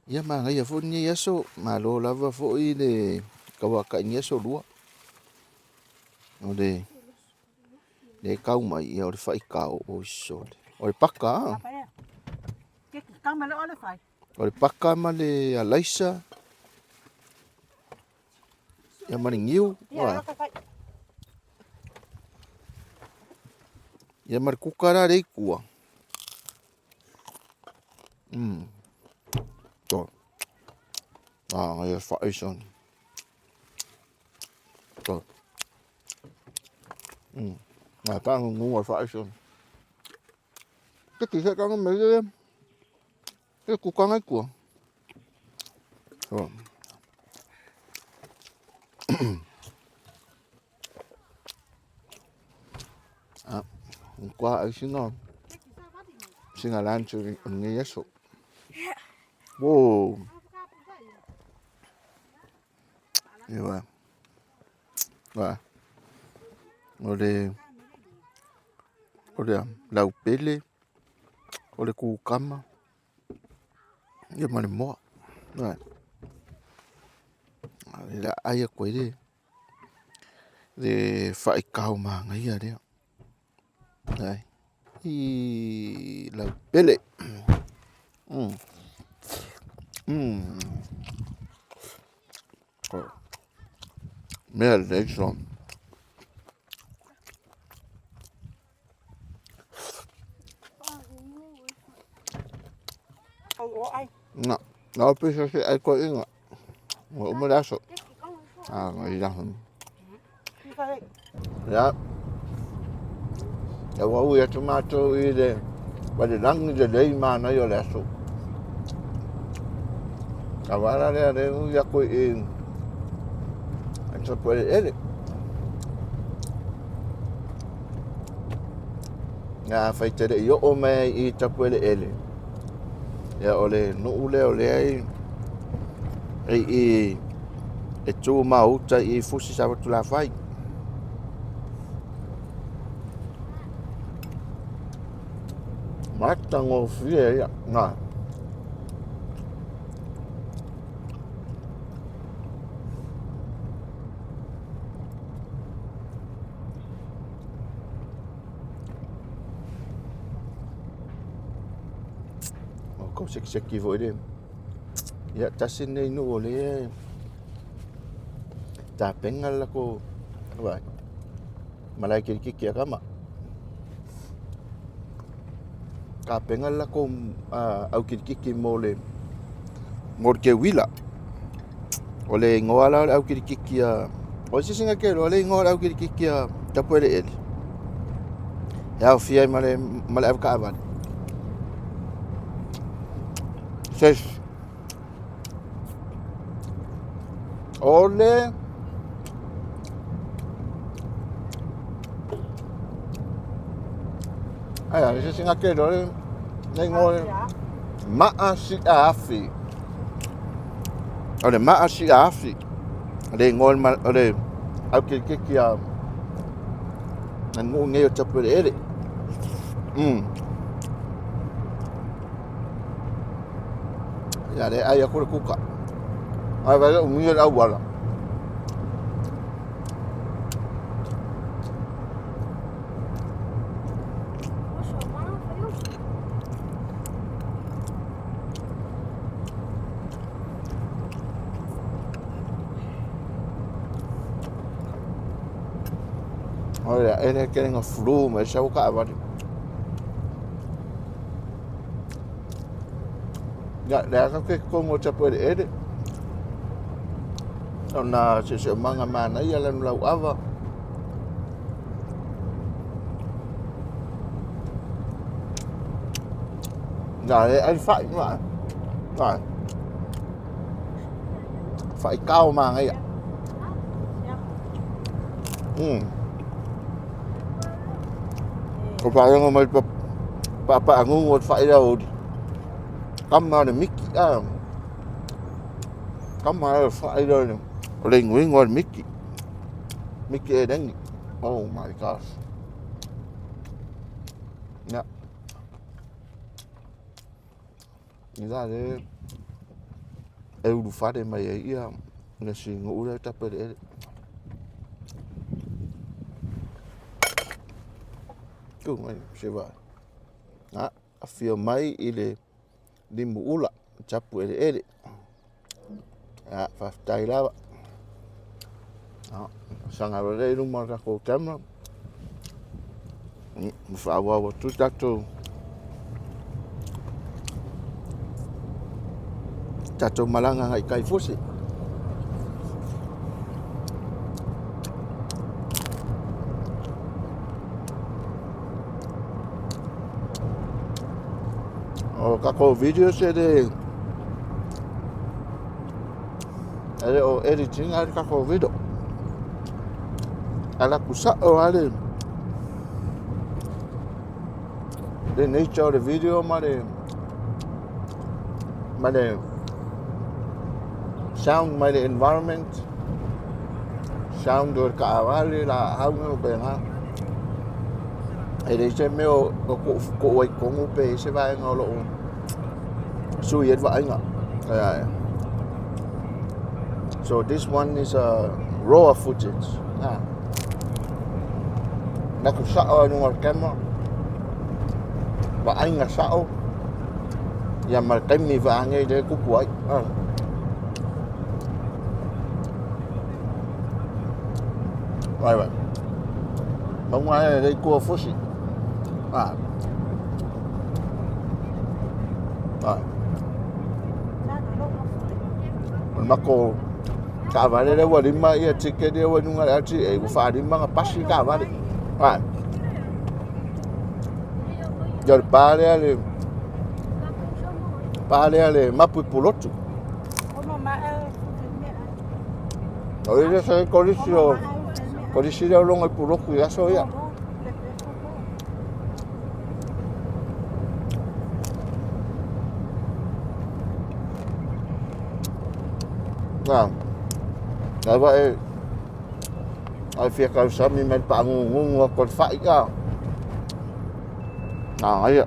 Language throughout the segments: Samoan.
Ia manaia foi lenei aso, malo lava foi le tauatai i nei aso lua. O le e tau mai, ia o le faitao, oi sole. O le paka, a? O le paka ma le alaisa, ia ma le niu, ua. Ia ma le kuka la le itua. To. Ah, ia fai son. To. Ah, pa ngu fai son. Ke ki se ka me le. Ke kuka ngai kua. To. Ah, kwa ai singa. Singa lunch o lenei aso. Wow. Ia. Wa. O le o le laupele, o le kukama, ia ma le moa. Wa. Le ai atu ai le le faitao manaia lea. Ai. I laupele. Mea lelei so. Na, na o pisa se ai koe inga. Ua uma le aso. A, ngai la. Ia. Ia ua ui atu mātou i le walelangi lelei manaia o le aso. A wala lea le ui aku i Tapueleele. Ia afai te le i oo mai i Tapueleele, ia o le nuu lea o lea e i e tu ma uta i Fusi Savatulafai. Matagofie ia, na. O kau sekiseki foi le. Ia tasi lenei nuu o lea e tapena le latou malae kilikiti a tama. Tapena le latou au kilikiti mo le keuila. O le igoa la o le au kilikiti a o se isi na te iloa le igoa o le au kilikiti a Tapueleele. E aofia ai ma le avetaavale. Se o le Aia, se isi na te iloa le igoa o le Maa Siaafi. O le Maa Siaafi le igoa o le au kilikiti a nuu nei o Tapueleele. Ia le ai atu le kuka. Ai vai le umia le auala. O le ae le nga flu mai sau kaavale. Ia, le aka ke totonu o Tapueleele. Ona siosiomaga manaia lanu lauava. Na le ai fai ma. Na. Fai kao manaia. Ko paalogo mai paapaagugu o le fai lau kama o le miki a. Kama o le fai lau o le ingoingo o le miki. Miki e lengi. Oh my gosh. Ya. La le e ulufale mai ai ia le sinu'u lea tape eleele. Tu mai se va. A afio mai i le limu ula tapu eleele. A faafetai lava. A saga lelei i luma o le tatou camera. Ma faaauau atu tatou tatou malaga agai i tai fusi. O tatou videos e le e le o edit ina le tatou video. Alu atu sao lava le le nature o le video ma le ma le sound mai le environment sound o le taavale laau ma faapena. E leai se mea o tuu ai i totonu pe i ai se vaega o lo o sui ai le vaaiga. So this one is a raw footage. Ah. Na ku sao ai luga o le camera. Vaaiga sao. Ia ma le taimi vaanei lea e tupu ai. Ah. Vai vai. Mauga e le itua fusi. Ah. Ah. O le matou taavale lea ua lima ia ticket ia ua i luga o le LTA ua faalima ona pasi le taavale. Ah. Ia o le pa lea le pa lea le mapu i Pulotu. O le se kolisi o kolisi lea o logo i Pulotu i aso ia. Na, lava e ai fia tausami mai le paagugugu atu o le fai a. Na ia.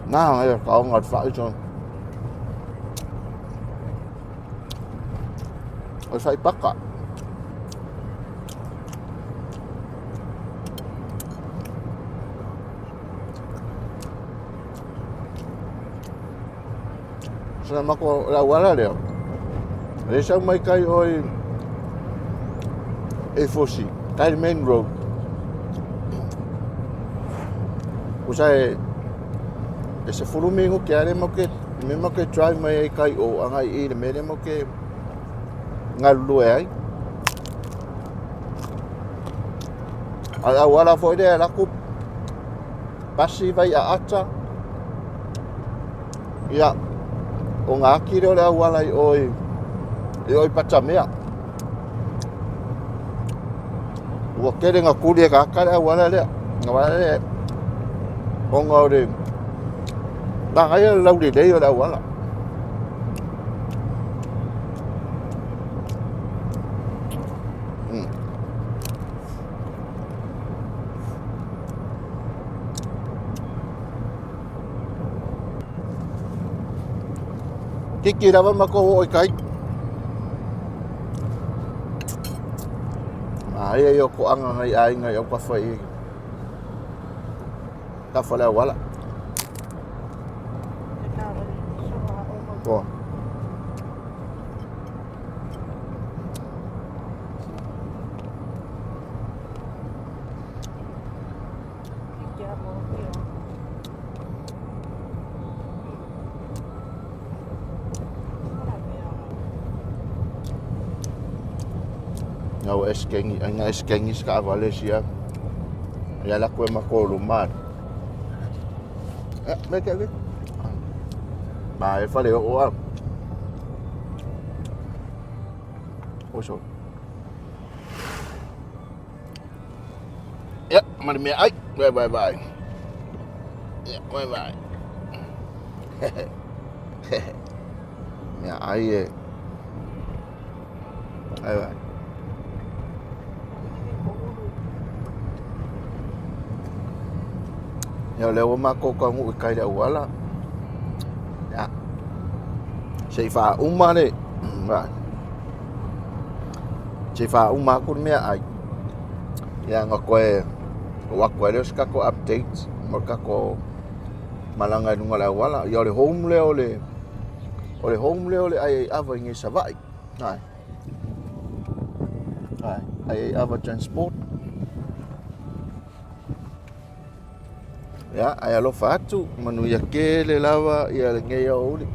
Na ia taoga o le fai so. O le fai paka. Sina mako le auala lea. Le sau mai kai oi e fosi, kai le main road. Usa e e 10 minute a le mau ke me mau ke drive mai ai kai o agai i le mea le mau ke galulue ai. A le auala foi lea e alu atu pasi vai aata ia o ona aki lea o le auala i o i o i Patamea. Ua tele na tuli e tagata le auala lea. Le auala lea ona o le manaia le laulelei o le auala. Kiki lava matou oo i tai. Aia ia o toaga nai aiga i autafa i tafa le auala. Boa. Nga ua eskengi, ai nga eskengi se taavale sia. Ia alu atu e matou luma. Eh, me ke Ma e fale oo a. Oso. Ia, ma le mea ai. Vai vai vai. Ia, vai vai. Mea ai e. Vai vai. Ia o lea ua matou taunuu i tai i le auala. Se i faauma le se i faauma atu le meaai, ia ona toe oo atu ai lea o se tatou update mo le tatou malaga i luga o le auala. Ia o le home lea o le o le home lea o le ai ava i nei Savaii. Ai. Ai, ai ava transport. Ia, ae alofa atu, manuia tele lava ia lenei aoauli.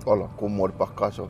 Ola, kumu o le paka so.